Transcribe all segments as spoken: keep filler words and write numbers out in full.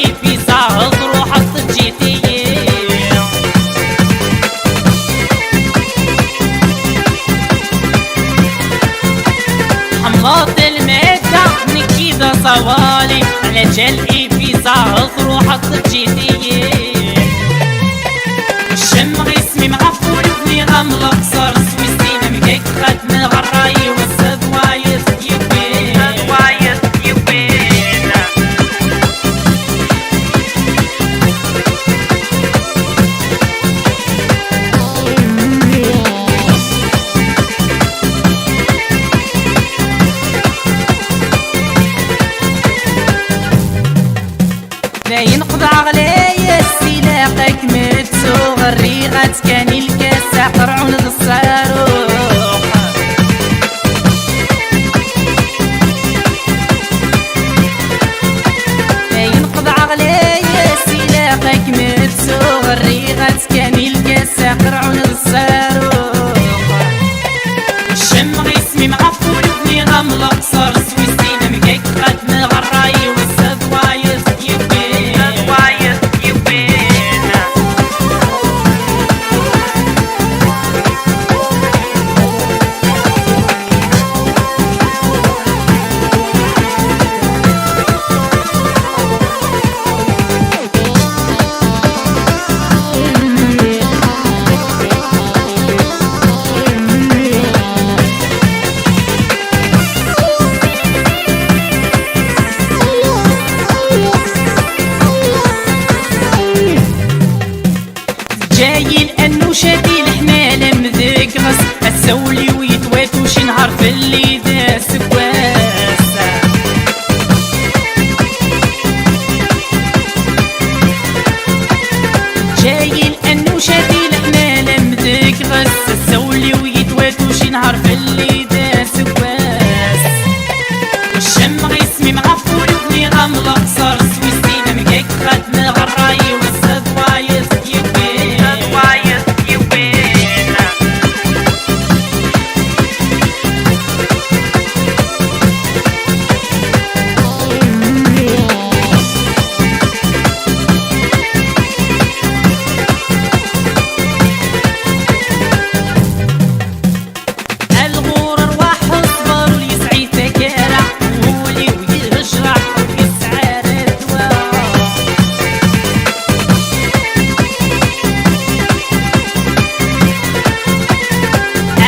Ibiza, truḥeḍ teǧǧiḍ-iyi. Ḥemmleḍ lmadda, nekki d aẓawali, ɛla ǧal Ibiza, truḥeḍ teǧǧiḍ-iyi. Cemmeɣ isem-im ɣef wul-iw, nniɣ-am Leqṣer, s wis sin amgak, xedmeɣ ṛṛay-iw, s d wayeḍ yewwin. S d wayeḍ yewwin. Dayen qeḍɛeɣ layas, ilaq ad kem-ttuɣ, rriɣ-tt kan i lkas, aqerɛun d ṣṣaruḥ. Dayen qeḍɛeɣ layas, ilaq ad kem-ttuɣ, rriɣ-tt kan i lkas, aqerɛun d ṣṣaruḥ. Cemmeɣ isem-im ɣef wul-iw, nniɣ-am Leqṣer, s wis sin amgak, xedmeɣ ṛṛay-iw, s d wayeḍ yewwin. S d wayeḍ yewwin. Ǧǧayin annuca di leḥmala m deg ɣes, ass-a ul-iw yetwatuc, inehher fell-i d aseggas. Ǧǧayin annuca di leḥmala m deg ɣes, ass-a ul-iw yetwatuc, inehher fell-i d aseggas. Cemmeɣ isem-im ɣef wul-iw, nniɣ-am Leqṣer, s wis sin amgak, xedmeɣ ṛṛay-iw, s d wayeḍ yewwin. S d wayeḍ yewwin. Alɣur rwaḥ ṣber ur yesɛi taggara, ul-iw yejreḥ ur yesɛi ara ddwa.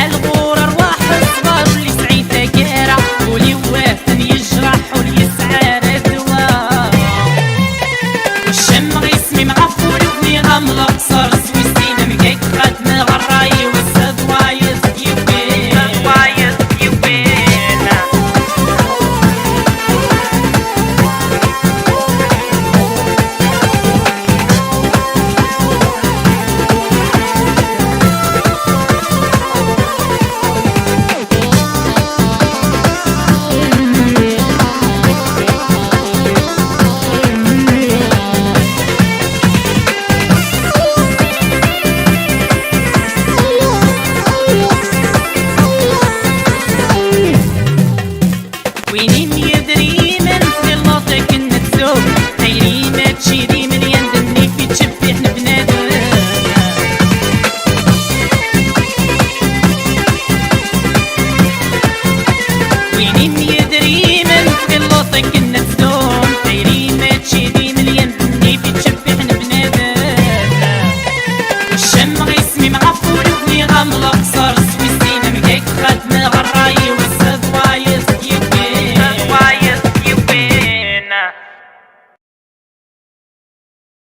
Alɣur rwaḥ ṣber ur yesɛi taggara, ul-iw atan yejreḥ ur yesɛi ara ddwa. Cemmeɣ isem-im ɣef wul-iw, nniɣ-am Leqṣer, s wis sin amgak, xedmeɣ ṛṛay-iw,